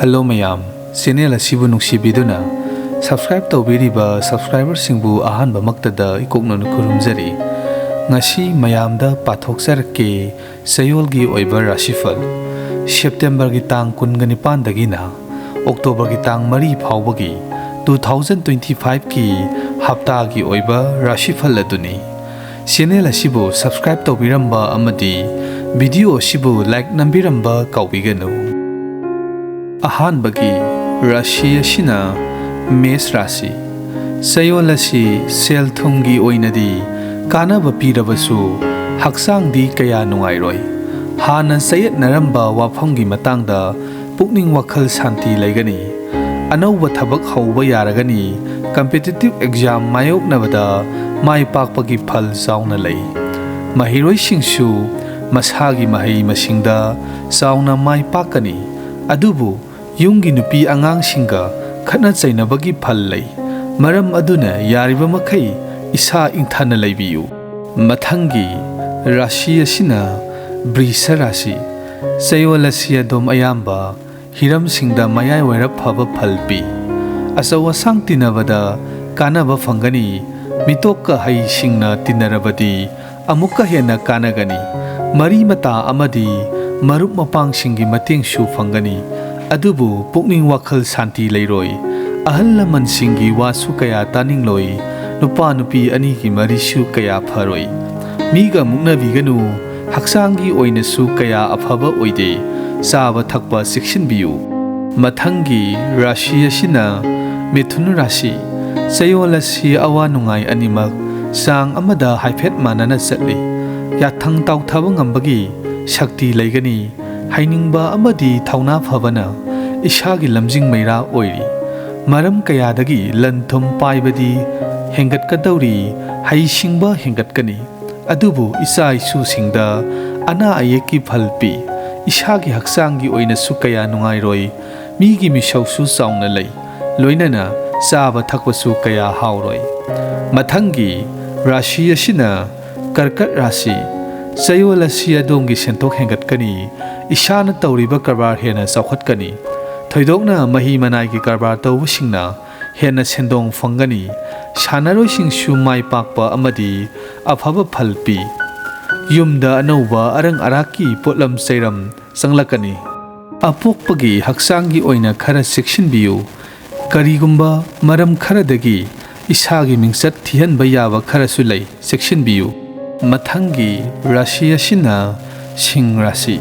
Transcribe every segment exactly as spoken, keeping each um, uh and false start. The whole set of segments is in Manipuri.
ꯍꯜꯂꯣ ꯃꯌꯥꯝ, ꯆꯦꯅꯦꯜ ꯑꯁꯤꯕꯨ ꯅꯨꯡꯁꯤꯕꯤꯗꯨꯅ ꯁꯕꯁꯀ꯭ꯔꯥꯏꯕ ꯇꯧꯕꯤꯔꯤꯕ ꯁꯕꯁꯀ꯭ꯔꯥꯏꯕꯔꯁꯤꯡꯕꯨ ꯑꯍꯥꯟꯕꯃꯛꯇꯗ ꯏꯀꯣꯛꯅꯅ ꯈꯨꯔꯨꯝꯖꯔꯤ꯫ ꯉꯁꯤ ꯃꯌꯥꯝꯗ ꯄꯥꯊꯣꯛꯆꯔꯛꯀꯦ ꯆꯌꯣꯜꯒꯤ ꯑꯣꯏꯕ ꯔꯥꯁꯤꯐꯜ꯫ ꯁꯦꯞꯇꯦꯝꯕꯔꯒꯤ ꯇꯥꯡ ꯀꯨꯟꯒ ꯅꯤꯄꯥꯟꯗꯒꯤꯅ ꯑꯣꯛꯇꯣꯕꯔꯒꯤ ꯇꯥꯡ ꯃꯔꯤ ꯐꯥꯎꯕꯒꯤ two thousand twenty five ꯀꯤ ꯍꯞꯇꯥꯒꯤ ꯑꯣꯏꯕ ꯔꯥꯁꯤꯐꯜ ꯑꯗꯨꯅꯤ꯫ ꯆꯦꯅꯦꯜ ꯑꯁꯤꯕꯨ ꯁꯕꯁꯀ꯭ꯔꯥꯏꯕ ꯇꯧꯕꯤꯔꯝꯕ ꯑꯃꯗꯤ ꯚꯤꯗꯤꯑꯣ ꯑꯁꯤꯕꯨ ꯂꯥꯏꯛ ꯅꯝꯕꯤꯔꯝꯕ ꯀꯥꯎꯕꯤꯒꯅꯨ꯫ ꯑꯍꯥꯟꯕꯒꯤ ꯔꯥꯁꯤ ꯑꯁꯤꯅ ꯃꯦꯁ ꯔꯥꯁꯤ꯫ ꯆꯌꯣꯜ ꯑꯁꯤ ꯁꯦꯜ ꯊꯨꯝꯒꯤ ꯑꯣꯏꯅꯗꯤ ꯀꯥꯟꯅꯕ ꯄꯤꯔꯕꯁꯨ ꯍꯛꯆꯥꯡꯗꯤ ꯀꯌꯥ ꯅꯨꯡꯉꯥꯏꯔꯣꯏ꯫ ꯍꯥꯟꯅ ꯆꯌꯦꯠꯅꯔꯝꯕ ꯋꯥꯐꯝꯒꯤ ꯃꯇꯥꯡꯗ ꯄꯨꯛꯅꯤꯡ ꯋꯥꯈꯜ ꯁꯥꯟꯇꯤ ꯂꯩꯒꯅꯤ꯫ ꯑꯅꯧꯕ ꯊꯕꯛ ꯍꯧꯕ ꯌꯥꯔꯒꯅꯤ꯫ ꯀꯝꯄꯤꯇꯤꯇꯤꯚ ꯑꯦꯛꯖꯥꯝ ꯃꯥꯌꯣꯛꯅꯕꯗ ꯃꯥꯏ ꯄꯥꯛꯄꯒꯤ ꯐꯜ ꯆꯥꯎꯅ ꯂꯩ꯫ ꯃꯍꯩꯔꯣꯏꯁꯤꯡꯁꯨ ꯃꯁꯥꯒꯤ ꯃꯍꯩ ꯃꯁꯤꯡꯗ ꯆꯥꯎꯅ ꯃꯥꯏ ꯄꯥꯛꯀꯅꯤ꯫ ꯑꯗꯨꯕꯨ ꯌꯨꯝꯒꯤ ꯅꯨꯄꯤ ꯑꯉꯥꯡꯁꯤꯡꯒ ꯈꯠꯅ ꯆꯩꯅꯕꯒꯤ ꯐꯜ ꯂꯩ꯫ ꯃꯔꯝ ꯑꯗꯨꯅ ꯌꯥꯔꯤꯕ ꯃꯈꯩ ꯏꯁꯥ ꯏꯪꯊꯅ ꯂꯩꯕꯤꯌꯨ꯫ ꯃꯊꯪꯒꯤ ꯔꯥꯁꯤ ꯑꯁꯤꯅ ꯕ꯭ꯔꯤꯁ ꯔꯥꯁꯤ꯫ ꯆꯌꯣꯜ ꯑꯁꯤ ꯑꯗꯨꯝ ꯑꯌꯥꯝꯕ ꯍꯤꯔꯝꯁꯤꯡꯗ ꯃꯌꯥꯏ ꯑꯣꯏꯔꯞ ꯐꯕ ꯐꯜ ꯄꯤ꯫ ꯑꯆꯧ ꯑꯁꯥꯡ ꯇꯤꯟꯅꯕꯗ ꯀꯥꯟꯅꯕ ꯐꯪꯒꯅꯤ꯫ ꯃꯤꯇꯣꯛꯀ ꯍꯩꯁꯤꯡꯅ ꯇꯤꯟꯅꯔꯕꯗꯤ ꯑꯃꯨꯛꯀ ꯍꯦꯟꯅ ꯀꯥꯟꯅꯒꯅꯤ꯫ ꯃꯔꯤ ꯃꯇꯥ ꯑꯃꯗꯤ ꯃꯔꯨꯞ ꯃꯄꯥꯡꯁꯤꯡꯒꯤ ꯃꯇꯦꯡꯁꯨ ꯐꯪꯒꯅꯤ꯫ ꯑꯗꯨꯕꯨ ꯄꯨꯛꯅꯤꯡ ꯋꯥꯈꯜ ꯁꯥꯟꯇꯤ ꯂꯩꯔꯣꯏ꯫ ꯑꯍꯜ ꯂꯃꯟꯁꯤꯡꯒꯤ ꯋꯥꯁꯨ ꯀꯌꯥ ꯇꯥꯅꯤꯡꯂꯣꯏ꯫ ꯅꯨꯄꯥ ꯅꯨꯄꯤ ꯑꯅꯤꯒꯤ ꯃꯔꯤꯁꯨ ꯀꯌꯥ ꯐꯔꯣꯏ꯫ ꯃꯤꯒ ꯃꯨꯛꯅꯕꯤꯒꯅꯨ꯫ ꯍꯛꯆꯥꯡꯒꯤ ꯑꯣꯏꯅꯁꯨ ꯀꯌꯥ ꯑꯐꯕ ꯑꯣꯏꯗꯦ꯫ ꯆꯥꯕ ꯊꯛꯄ ꯆꯦꯛꯁꯤꯟꯕꯤꯌꯨ꯫ ꯃꯊꯪꯒꯤ ꯔꯥꯁꯤ ꯑꯁꯤꯅ ꯃꯤꯊꯨꯟ ꯔꯥꯁꯤ꯫ ꯆꯌꯣꯜ ꯑꯁꯤ ꯑꯋꯥ ꯅꯨꯡꯉꯥꯏ ꯑꯅꯤꯃꯛ ꯆꯥꯡ ꯑꯃꯗ ꯍꯥꯏꯐꯦꯠ ꯃꯥꯟꯅꯅ ꯆꯠꯂꯤ꯫ ꯌꯥꯊꯪ ꯇꯥꯎꯊꯕ ꯉꯝꯕꯒꯤ ꯁꯛꯇꯤ ꯂꯩꯒꯅꯤ꯫ ꯍꯩꯅꯤꯡꯕ ꯑꯃꯗꯤ ꯊꯧꯅꯥ ꯐꯕꯅ ꯏꯁꯥꯒꯤ ꯂꯝꯖꯤꯡ ꯃꯩꯔꯥ ꯑꯣꯏꯔꯤ꯫ ꯃꯔꯝ ꯀꯌꯥꯗꯒꯤ ꯂꯟ ꯊꯨꯝ ꯄꯥꯏꯕꯗꯤ ꯍꯦꯟꯒꯠꯀꯗꯧꯔꯤ꯫ ꯍꯩꯁꯤꯡꯕ ꯍꯦꯟꯒꯠꯀꯅꯤ꯫ ꯑꯗꯨꯕꯨ ꯏꯆꯥ ꯏꯁꯨꯁꯤꯡꯗ ꯑꯅꯥ ꯑꯌꯦꯛꯀꯤ ꯐꯜ ꯄꯤ꯫ ꯏꯁꯥꯒꯤ ꯍꯛꯆꯥꯡꯒꯤ ꯑꯣꯏꯅꯁꯨ ꯀꯌꯥ ꯅꯨꯡꯉꯥꯏꯔꯣꯏ꯫ ꯃꯤꯒꯤ ꯃꯤꯁꯧꯁꯨ ꯆꯥꯎꯅ ꯂꯩ꯫ ꯂꯣꯏꯅꯅ ꯆꯥꯕ ꯊꯛꯄꯁꯨ ꯀꯌꯥ ꯍꯥꯎꯔꯣꯏ꯫ ꯃꯊꯪꯒꯤ ꯔꯥꯁꯤ ꯑꯁꯤꯅ ꯀꯔꯀꯠ ꯔꯥꯁꯤ꯫ ꯆꯌꯣꯜ ꯑꯁꯤ ꯑꯗꯣꯝꯒꯤ ꯁꯦꯟꯊꯣꯛ ꯍꯦꯟꯒꯠꯀꯅꯤ꯫ ꯏꯁꯥꯅ ꯇꯧꯔꯤꯕ ꯀꯔꯕꯥꯔ ꯍꯦꯟꯅ ꯆꯥꯎꯈꯠꯀꯅꯤ꯫ ꯊꯣꯏꯗꯣꯛꯅ ꯃꯍꯤ ꯃꯅꯥꯏꯒꯤ ꯀꯔꯕꯥꯔ ꯇꯧꯕꯁꯤꯡꯅ ꯍꯦꯟꯅ ꯁꯦꯟꯗꯣꯡ ꯐꯪꯒꯅꯤ꯫ ꯁꯥꯟꯅꯔꯣꯏꯁꯤꯡꯁꯨ ꯃꯥꯏ ꯄꯥꯛꯄ ꯑꯃꯗꯤ ꯑꯐꯕ ꯐꯜ ꯄꯤ꯫ ꯌꯨꯝꯗ ꯑꯅꯧꯕ ꯑꯔꯪ ꯑꯔꯥꯛꯀꯤ ꯄꯣꯠꯂꯝ ꯆꯩꯔꯝ ꯆꯪꯂꯛꯀꯅꯤ꯫ ꯑꯄꯣꯛꯄꯒꯤ ꯍꯛꯆꯥꯡꯒꯤ ꯑꯣꯏꯅ ꯈꯔ ꯆꯦꯛꯁꯤꯟꯕꯤꯌꯨ꯫ ꯀꯔꯤꯒꯨꯝꯕ ꯃꯔꯝ ꯈꯔꯗꯒꯤ ꯏꯁꯥꯒꯤ ꯃꯤꯡꯆꯠ ꯊꯤꯍꯟꯕ ꯌꯥꯕ ꯈꯔꯁꯨ ꯂꯩ, ꯆꯦꯛꯁꯤꯟꯕꯤꯌꯨ꯫ ꯃꯊꯪꯒꯤ ꯔꯥꯁꯤ ꯑꯁꯤꯅ ꯁꯤꯡ ꯔꯥꯁꯤ꯫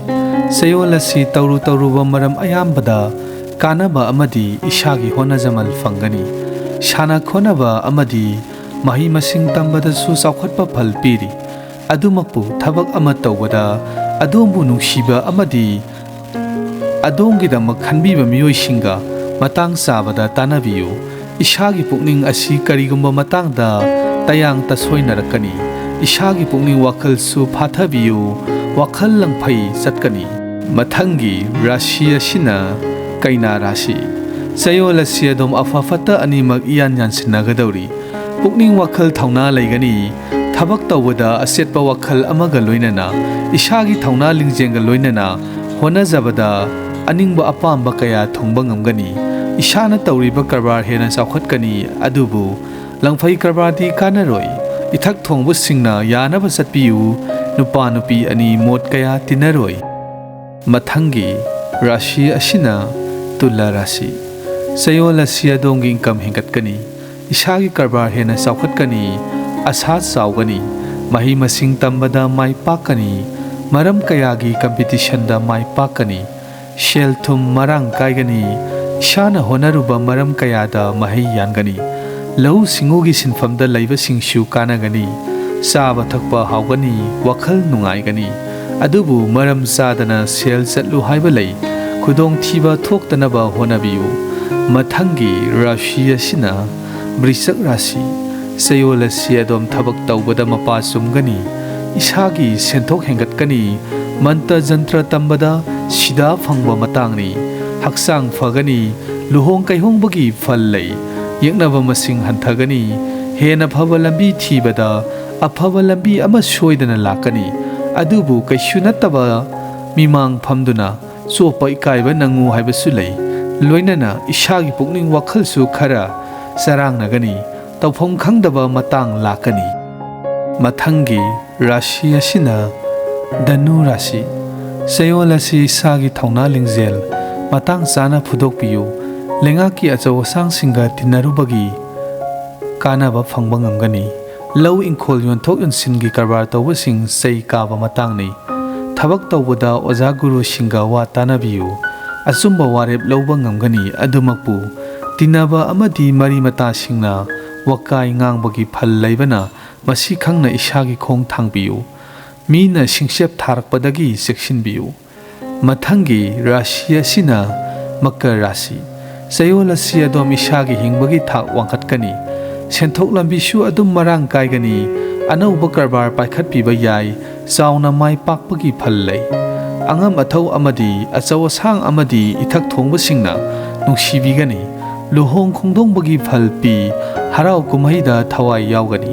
ꯆꯌꯣꯜ ꯑꯁꯤ ꯇꯧꯔꯨ ꯇꯧꯔꯨꯕ ꯃꯔꯝ ꯑꯌꯥꯝꯕꯗ ꯀꯥꯟꯅꯕ ꯑꯃꯗꯤ ꯏꯁꯥꯒꯤ ꯍꯣꯠꯅꯖꯃꯜ ꯐꯪꯒꯅꯤ꯫ ꯁꯥꯟꯅ ꯈꯣꯠꯅꯕ ꯑꯃꯗꯤ ꯃꯍꯩ ꯃꯁꯤꯡ ꯇꯝꯕꯗꯁꯨ ꯆꯥꯎꯈꯠꯄ ꯐꯜ ꯄꯤꯔꯤ꯫ ꯑꯗꯨꯃꯛꯄꯨ ꯊꯕꯛ ꯑꯃ ꯇꯧꯕꯗ ꯑꯗꯣꯝꯕꯨ ꯅꯨꯡꯁꯤꯕ ꯑꯃꯗꯤ ꯑꯗꯣꯝꯒꯤꯗꯃꯛ ꯈꯟꯕꯤꯕ ꯃꯤꯑꯣꯏꯁꯤꯡꯒ ꯃꯇꯥꯡ ꯆꯥꯕꯗ ꯇꯥꯟꯅꯕꯤꯌꯨ꯫ ꯏꯁꯥꯒꯤ ꯄꯨꯛꯅꯤꯡ ꯑꯁꯤ ꯀꯔꯤꯒꯨꯝꯕ ꯃꯇꯥꯡꯗ ꯇꯌꯥꯡ ꯇꯁꯣꯏꯅꯔꯛꯀꯅꯤ꯫ ꯏꯁꯥꯒꯤ ꯄꯨꯛꯅꯤꯡ ꯋꯥꯈꯜꯁꯨ ꯐꯥꯊꯕꯤꯌꯨ꯫ ꯋꯥꯈꯜ ꯂꯪꯐꯩ ꯆꯠꯀꯅꯤ꯫ ꯃꯊꯪꯒꯤ ꯔꯥꯁꯤ ꯑꯁꯤꯅ ꯀꯩꯅꯥ ꯔꯥꯁꯤ꯫ ꯆꯌꯣꯜ ꯑꯁꯤ ꯑꯗꯨꯝ ꯑꯐ ꯐꯠꯇ ꯑꯅꯤꯃꯛ ꯏꯌꯥꯟ ꯌꯥꯟꯁꯤꯟꯅꯒꯗꯧꯔꯤ꯫ ꯄꯨꯛꯅꯤꯡ ꯋꯥꯈꯜ ꯊꯧꯅꯥ ꯂꯩꯒꯅꯤ꯫ ꯊꯕꯛ ꯇꯧꯕꯗ ꯑꯆꯦꯠꯄ ꯋꯥꯈꯜ ꯑꯃꯒ ꯂꯣꯏꯅꯅ ꯏꯁꯥꯒꯤ ꯊꯧꯅꯥ ꯂꯤꯡꯖꯦꯜꯒ ꯂꯣꯏꯅꯅ ꯍꯣꯠꯅꯖꯕꯗ ꯑꯅꯤꯡꯕ ꯑꯄꯥꯝꯕ ꯀꯌꯥ ꯊꯨꯡꯕ ꯉꯝꯒꯅꯤ꯫ ꯏꯁꯥꯅ ꯇꯧꯔꯤꯕ ꯀꯔꯕꯥꯔ ꯍꯦꯟꯅ ꯆꯥꯎꯈꯠꯀꯅꯤ꯫ ꯑꯗꯨꯕꯨ ꯂꯪꯐꯩ ꯀꯔꯕꯥꯔꯗꯤ ꯀꯥꯟꯅꯔꯣꯏ꯫ ꯏꯊꯛ ꯊꯣꯡꯕꯁꯤꯡꯅ ꯌꯥꯅꯕ ꯆꯠꯄꯤꯌꯨ꯫ ꯅꯨꯄꯥ ꯅꯨꯄꯤ ꯑꯅꯤ ꯃꯣꯠ ꯀꯌꯥ ꯇꯤꯟꯅꯔꯣꯏ꯫ ꯃꯊꯪꯒꯤ ꯔꯥꯁꯤ ꯑꯁꯤꯅ ꯇꯨꯂꯥ ꯔꯥꯁꯤ꯫ ꯆꯌꯣꯜ ꯑꯁꯤ ꯑꯗꯣꯝꯒꯤ ꯏꯟꯀꯝ ꯍꯦꯟꯒꯠꯀꯅꯤ꯫ ꯏꯁꯥꯒꯤ ꯀꯔꯕꯥꯔ ꯍꯦꯟꯅ ꯆꯥꯎꯈꯠꯀꯅꯤ꯫ ꯑꯁꯥ ꯆꯥꯎꯒꯅꯤ꯫ ꯃꯍꯩ ꯃꯁꯤꯡ ꯇꯝꯕꯗ ꯃꯥꯏ ꯄꯥꯛꯀꯅꯤ꯫ ꯃꯔꯝ ꯀꯌꯥꯒꯤ ꯀꯝꯄꯤꯇꯤꯁꯟꯗ ꯃꯥꯏ ꯄꯥꯛꯀꯅꯤ꯫ ꯁꯦꯜ ꯊꯨꯝ ꯃꯔꯥꯡ ꯀꯥꯏꯒꯅꯤ꯫ ꯏꯁꯥꯅ ꯍꯣꯠꯅꯔꯨꯕ ꯃꯔꯝ ꯀꯌꯥꯗ ꯃꯍꯩ ꯌꯥꯟꯒꯅꯤ꯫ ꯂꯧꯎ ꯁꯤꯡꯎꯒꯤ ꯁꯤꯟꯐꯝꯗ ꯂꯩꯕꯁꯤꯡꯁꯨ ꯀꯥꯟꯅꯒꯅꯤ꯫ ꯆꯥꯕ ꯊꯛꯄ ꯍꯥꯎꯒꯅꯤ, ꯋꯥꯈꯜ ꯅꯨꯡꯉꯥꯏꯒꯅꯤ꯫ ꯑꯗꯨꯕꯨ ꯃꯔꯝ ꯆꯥꯗꯅ ꯁꯦꯜ ꯆꯠꯂꯨ ꯍꯥꯏꯕ ꯂꯩ꯫ ꯈꯨꯗꯣꯡꯊꯤꯕ ꯊꯣꯛꯇꯅꯕ ꯍꯣꯠꯅꯕꯤꯌꯨ꯫ ꯃꯊꯪꯒꯤ ꯔꯥꯁꯤ ꯑꯁꯤꯅ ꯕ꯭ꯔꯤꯁꯛ ꯔꯥꯁꯤ꯫ ꯆꯌꯣꯜ ꯑꯁꯤ ꯑꯗꯣꯝ ꯊꯕꯛ ꯇꯧꯕꯗ ꯃꯄꯥ ꯆꯨꯝꯒꯅꯤ꯫ ꯏꯁꯥꯒꯤ ꯁꯦꯟꯊꯣꯛ ꯍꯦꯟꯒꯠꯀꯅꯤ꯫ ꯃꯟꯇ꯭ꯔ ꯖꯟꯇ꯭ꯔ ꯇꯝꯕꯗ ꯁꯤꯗꯥ ꯐꯪꯕ ꯃꯇꯥꯡꯅꯤ꯫ ꯍꯛꯆꯥꯡ ꯐꯒꯅꯤ꯫ ꯂꯨꯍꯣꯡ ꯀꯩꯍꯣꯡꯕꯒꯤ ꯐꯜ ꯂꯩ꯫ ꯌꯦꯛꯅꯕ ꯃꯁꯤꯡ ꯍꯟꯊꯒꯅꯤ꯫ ꯍꯦꯟꯅ ꯐꯕ ꯂꯝꯕꯤ ꯊꯤꯕꯗ ꯑꯐꯕ ꯂꯝꯕꯤ ꯑꯃ ꯁꯣꯏꯗꯅ ꯂꯥꯛꯀꯅꯤ꯫ ꯑꯗꯨꯕꯨ ꯀꯩꯁꯨ ꯅꯠꯇꯕ ꯃꯤꯃꯥꯡ ꯐꯝꯗꯨꯅ ꯆꯣꯞꯄ ꯏꯀꯥꯏꯕ ꯅꯪꯉꯨ ꯍꯥꯏꯕꯁꯨ ꯂꯩ꯫ ꯂꯣꯏꯅꯅ ꯏꯁꯥꯒꯤ ꯄꯨꯛꯅꯤꯡ ꯋꯥꯈꯜꯁꯨ ꯈꯔ ꯆꯔꯥꯡꯅꯒꯅꯤ꯫ ꯇꯧꯐꯝ ꯈꯪꯗꯕ ꯃꯇꯥꯡ ꯂꯥꯛꯀꯅꯤ꯫ ꯃꯊꯪꯒꯤ ꯔꯥꯁꯤ ꯑꯁꯤꯅ ꯙꯅꯨ ꯔꯥꯁꯤ꯫ ꯆꯌꯣꯜ ꯑꯁꯤ ꯏꯁꯥꯒꯤ ꯊꯧꯅꯥ ꯂꯤꯡꯖꯦꯜ ꯃꯇꯥꯡ ꯆꯥꯅ ꯐꯨꯗꯣꯛꯄꯤꯌꯨ꯫ ꯂꯩꯉꯥꯛꯀꯤ ꯑꯆꯧ ꯑꯁꯥꯡꯁꯤꯡꯒ ꯇꯤꯟꯅꯔꯨꯕꯒꯤ ꯀꯥꯟꯅꯕ ꯐꯪꯕ ꯉꯝꯒꯅꯤ꯫ ꯂꯧ ꯏꯪꯈꯣꯜ ꯌꯣꯟꯊꯣꯛ ꯌꯣꯟꯁꯤꯟꯒꯤ ꯀꯔꯕꯥꯔ ꯇꯧꯕꯁꯤꯡ ꯆꯩ ꯀꯥꯕ ꯃꯇꯥꯡꯅꯤ꯫ ꯊꯕꯛ ꯇꯧꯕꯗ ꯑꯣꯖꯥ ꯒꯨꯔꯨꯁꯤꯡꯒ ꯋꯥ ꯇꯥꯅꯕꯤꯌꯨ꯫ ꯑꯆꯨꯝꯕ ꯋꯥꯔꯦꯞ ꯂꯧꯕ ꯉꯝꯒꯅꯤ꯫ ꯑꯗꯨꯃꯛꯄꯨ ꯇꯤꯟꯅꯕ ꯑꯃꯗꯤ ꯃꯔꯤ ꯃꯇꯥꯁꯤꯡꯅ ꯋꯥꯀꯥꯏ ꯉꯥꯡꯕꯒꯤ ꯐꯜ ꯂꯩꯕꯅ ꯃꯁꯤ ꯈꯪꯅ ꯏꯁꯥꯒꯤ ꯈꯣꯡ ꯊꯥꯡꯕꯤꯌꯨ꯫ ꯃꯤꯅ ꯁꯤꯡꯆꯦꯞ ꯊꯥꯔꯛꯄꯗꯒꯤ ꯆꯦꯛꯁꯤꯟꯕꯤꯌꯨ꯫ ꯃꯊꯪꯒꯤ ꯔꯥꯁꯤ ꯑꯁꯤꯅ ꯃꯀꯔ ꯔꯥꯁꯤ꯫ ꯆꯌꯣꯜ ꯑꯁꯤ ꯑꯗꯣꯝ ꯏꯁꯥꯒꯤ ꯍꯤꯡꯕꯒꯤ ꯊꯥꯛ ꯋꯥꯡꯈꯠꯀꯅꯤ꯫ ꯁꯦꯟꯊꯣꯛ ꯂꯝꯕꯤꯁꯨ ꯑꯗꯨꯝ ꯃꯔꯥꯡ ꯀꯥꯏꯒꯅꯤ꯫ ꯑꯅꯧꯕ ꯀꯔꯕꯥꯔ ꯄꯥꯏꯈꯠꯄꯤꯕ ꯌꯥꯏ꯫ ꯆꯥꯎꯅ ꯃꯥꯏ ꯄꯥꯛꯄꯒꯤ ꯐꯜ ꯂꯩ꯫ ꯑꯉꯝ ꯑꯊꯧ ꯑꯃꯗꯤ ꯑꯆꯧ ꯑꯁꯥꯡ ꯑꯃꯗꯤ ꯏꯊꯛ ꯊꯣꯡꯕꯁꯤꯡꯅ ꯅꯨꯡꯁꯤꯕꯤꯒꯅꯤ꯫ ꯂꯨꯍꯣꯡ ꯈꯣꯡꯗꯣꯡꯕꯒꯤ ꯐꯜ ꯄꯤ꯫ ꯍꯔꯥꯎ ꯀꯨꯝꯍꯩꯗ ꯊꯋꯥꯏ ꯌꯥꯎꯒꯅꯤ꯫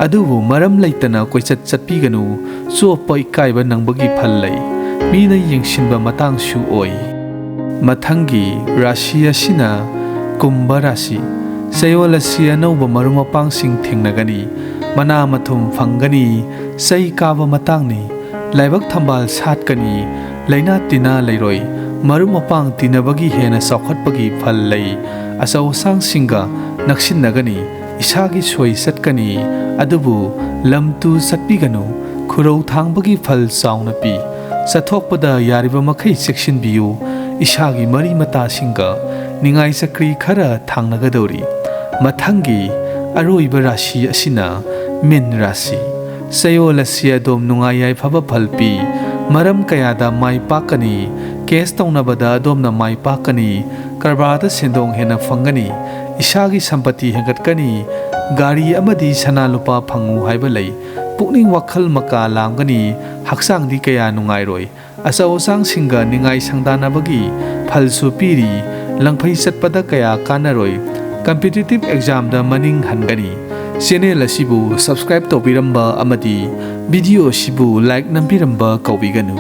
ꯑꯗꯨꯕꯨ ꯃꯔꯝ ꯂꯩꯇꯅ ꯀꯣꯏꯆꯠ ꯆꯠꯄꯤꯒꯅꯨ꯫ ꯆꯣꯞꯄ ꯏꯀꯥꯏꯕ ꯅꯪꯕꯒꯤ ꯐꯜ ꯂꯩ꯫ ꯃꯤꯅ ꯌꯦꯡꯁꯤꯟꯕ ꯃꯇꯥꯡꯁꯨ ꯑꯣꯏ꯫ ꯃꯊꯪꯒꯤ ꯔꯥꯁꯤ ꯑꯁꯤꯅ ꯀꯨꯝꯚ ꯔꯥꯁꯤ꯫ ꯆꯌꯣꯜ ꯑꯁꯤ ꯑꯅꯧꯕ ꯃꯔꯨꯞ ꯃꯄꯥꯡꯁꯤꯡ ꯊꯦꯡꯅꯒꯅꯤ꯫ ꯃꯅꯥ ꯃꯊꯨꯝ ꯐꯪꯒꯅꯤ꯫ ꯆꯩ ꯀꯥꯕ ꯃꯇꯥꯡꯅꯤ꯫ ꯂꯥꯏꯕꯛ ꯊꯝꯕꯥꯜ ꯁꯥꯠꯀꯅꯤ꯫ ꯂꯩꯅꯥ ꯇꯤꯟꯅꯥ ꯂꯩꯔꯣꯏ꯫ ꯃꯔꯨꯞ ꯃꯄꯥꯡ ꯇꯤꯟꯅꯕꯒꯤ ꯍꯦꯟꯅ ꯆꯥꯎꯈꯠꯄꯒꯤ ꯐꯜ ꯂꯩ꯫ ꯑꯆꯧ ꯑꯁꯥꯡꯁꯤꯡꯒ ꯅꯛꯁꯤꯟꯅꯒꯅꯤ꯫ ꯏꯁꯥꯒꯤ ꯁꯣꯏ ꯆꯠꯀꯅꯤ꯫ ꯑꯗꯨꯕꯨ ꯂꯝ ꯇꯨ ꯆꯠꯄꯤꯒꯅꯨ꯫ ꯈꯨꯔꯧ ꯊꯥꯡꯕꯒꯤ ꯐꯜ ꯆꯥꯎꯅ ꯄꯤ꯫ ꯆꯠꯊꯣꯛꯄꯗ ꯌꯥꯔꯤꯕ ꯃꯈꯩ ꯆꯦꯛꯁꯤꯟꯕꯤꯌꯨ꯫ ꯏꯁꯥꯒꯤ ꯃꯔꯤ ꯃꯇꯥꯁꯤꯡꯒ ꯅꯤꯡꯉꯥꯏ ꯆꯀ꯭ꯔꯤ ꯈꯔ ꯊꯥꯡꯅꯒꯗꯧꯔꯤ꯫ ꯃꯊꯪꯒꯤ ꯑꯔꯣꯏꯕ ꯔꯥꯁꯤ ꯑꯁꯤꯅ ꯃꯤꯟ ꯔꯥꯁꯤ꯫ ꯆꯌꯣꯜ ꯑꯁꯤ ꯑꯗꯣꯝ ꯅꯨꯡꯉꯥꯏ ꯌꯥꯏꯐꯕ ꯐꯜ ꯄꯤ꯫ ꯃꯔꯝ ꯀꯌꯥꯗ ꯃꯥꯏ ꯄꯥꯛꯀꯅꯤ꯫ ꯀꯦꯁ ꯇꯧꯅꯕꯗ ꯑꯗꯣꯝꯅ ꯃꯥꯏ ꯄꯥꯛꯀꯅꯤ꯫ ꯀꯔꯕꯥꯔꯗ ꯁꯦꯟꯗꯣꯡ ꯍꯦꯟꯅ ꯐꯪꯒꯅꯤ꯫ ꯏꯁꯥꯒꯤ ꯁꯝꯄꯇꯤ ꯍꯦꯟꯒꯠꯀꯅꯤ꯫ ꯒꯥꯔꯤ ꯑꯃꯗꯤ ꯁꯅꯥ ꯂꯨꯄꯥ ꯐꯪꯉꯨ ꯍꯥꯏꯕ ꯂꯩ꯫ ꯄꯨꯛꯅꯤꯡ ꯋꯥꯈꯜ ꯃꯀꯥ ꯂꯥꯝꯒꯅꯤ꯫ ꯍꯛꯆꯥꯡꯗꯤ ꯀꯌꯥ ꯅꯨꯡꯉꯥꯏꯔꯣꯏ꯫ ꯑꯆꯧ ꯑꯁꯥꯡꯁꯤꯡꯒ ꯅꯤꯡꯉꯥꯏ ꯁꯪꯗꯥꯅꯕꯒꯤ ꯐꯜꯁꯨ ꯄꯤꯔꯤ꯫ ꯂꯪꯐꯩ ꯆꯠꯄꯗ ꯀꯌꯥ ꯀꯥꯟꯅꯔꯣꯏ꯫ ꯀꯝꯄꯤꯇꯤꯇꯤꯚ ꯑꯦꯛꯖꯥꯝꯗ ꯃꯅꯤꯡ ꯍꯟꯒꯅꯤ꯫ ꯆꯦꯅꯦꯜ ꯑꯁꯤꯕꯨ ꯁꯕꯁꯀ꯭ꯔꯥꯏꯕ ꯇꯧꯕꯤꯔꯝꯕ ꯑꯃꯗꯤ ꯚꯤꯗꯤꯑꯣ ꯑꯁꯤꯕꯨ ꯂꯥꯏꯛ ꯅꯝꯕꯤꯔꯝꯕ ꯀꯥꯎꯕꯤꯒꯅꯨ꯫